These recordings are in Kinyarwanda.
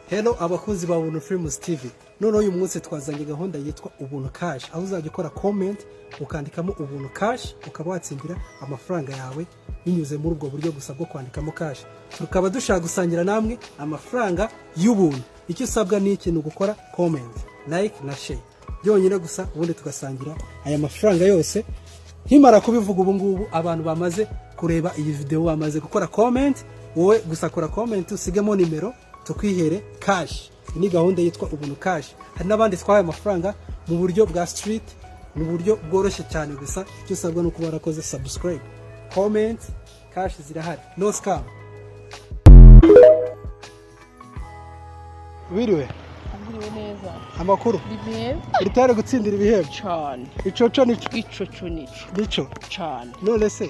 Hello abakunzi ba Ubuntu Films TV. Noneho uyu munsi twazanye gahunda yitwa Ubuntu Cash, aho uzajya ukora comment ukandikamo Ubuntu Cash, ukaba watsindira amafaranga yawe binyuze muri ubwo buryo gusa bwo kwandikamo cash. Tukaba dushaka gusangira namwe amafaranga y'ubuntu. Icyo usabwa ni ikintu gukora comment, like na share byonyine gusa, ubundi tugasangira aya mafaranga yose. Nkimara kubivuga ubu ngubu, abantu bamaze kureba iyi video bamaze gukora comment. Wowe gusa kora comment, usigemo nimero, tukwihere cash. Iyi ni gahunda yitwa Ubuntu Cash. Hari n'abandi twahaye amafaranga mu buryo bwa street, mu buryo bworoshye cyane. Gusa icyo usabwa ni ukuba warakoze subscribe, comment, cash zirahari, no scam. Wiriwe? Mwiriwe neza. Amakuru? Ni meza. Uri tayari gutsindira ibihembo? Cyane. Icoco nico? Ico cyo nico. Nico? Cyane. None se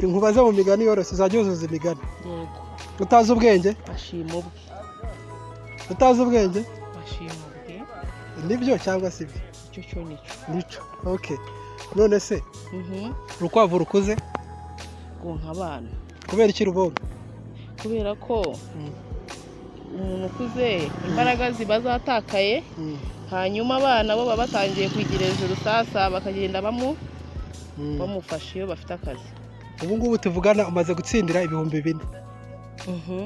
nkubaze mu migani yoroshye, uzajya wuzuza imigani? Yego. Utazi ubwenge? Ashima ubwe. Utazi ubwenge? Ashima ubwe. Nibyo cyangwa si byo? Icyo cyo nico. Nico, okay. None se urukwavu rukuze? Gonka abana. Kubera iki rubonga? Kubera ko umuntu ukuze imbaraga ziba zatakaye, hanyuma abana bo baba batangiye kwigira hejuru, sasa bakagenda bamufasha iyo bafite akazi. Ubu ngubu tuvugana umaze gutsindira 4000.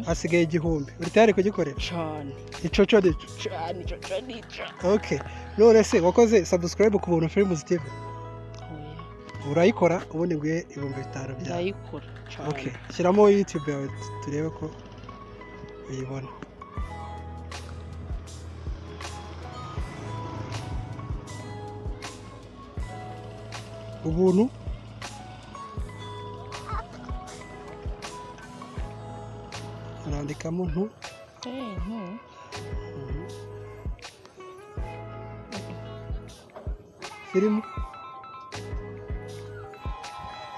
Hasigaye 1000. Uri tayari kugikorera? Cyane. Icoco nico? Cyane, ico cyo nico. Okay. None se wakoze subscribe ku Buntu Films TV? Oya. Urayikora, ubundi nguhe 5000 byawe. Ndayikora cyane. Okay, shyiramo YouTube yawe turebe ko uyibona. Ubuntu urandikamo ntu. Filime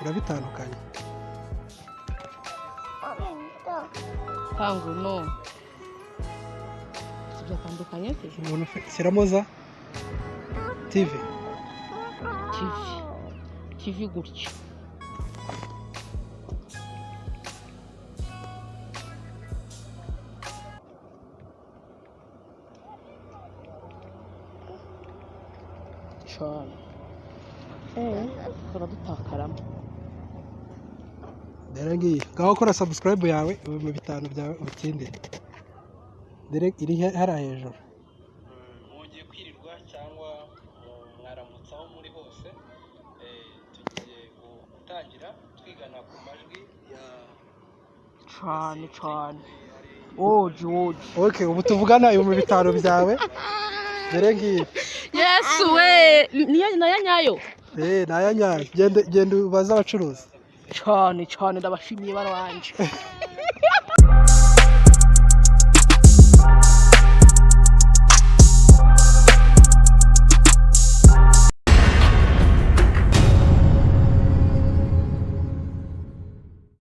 urabitandukanye. Tangu no byatandukanye se? Ubuntu shyiramo za TV. TV, TV gutyo. Cyane, turadutakaramo. Dore ngiyi. Ngaho kora subscribe yawe, 5000 byawe ubitsindire. Dore iri hariya hejuru. Mwongeye kwirirwa cyangwa mwaramutse aho muri hose. Tugiye gutangira twigana ku majwi ya Cyane cyane, woji woji. Okay, ubu tuvugana 5000 byawe dore ngiyi. Yesu we, niyo nayo nyayo? Eh, naya nyayo. Genda genda ubaze abacuruzi. Cyane cyane, ndabashimiye bana banje.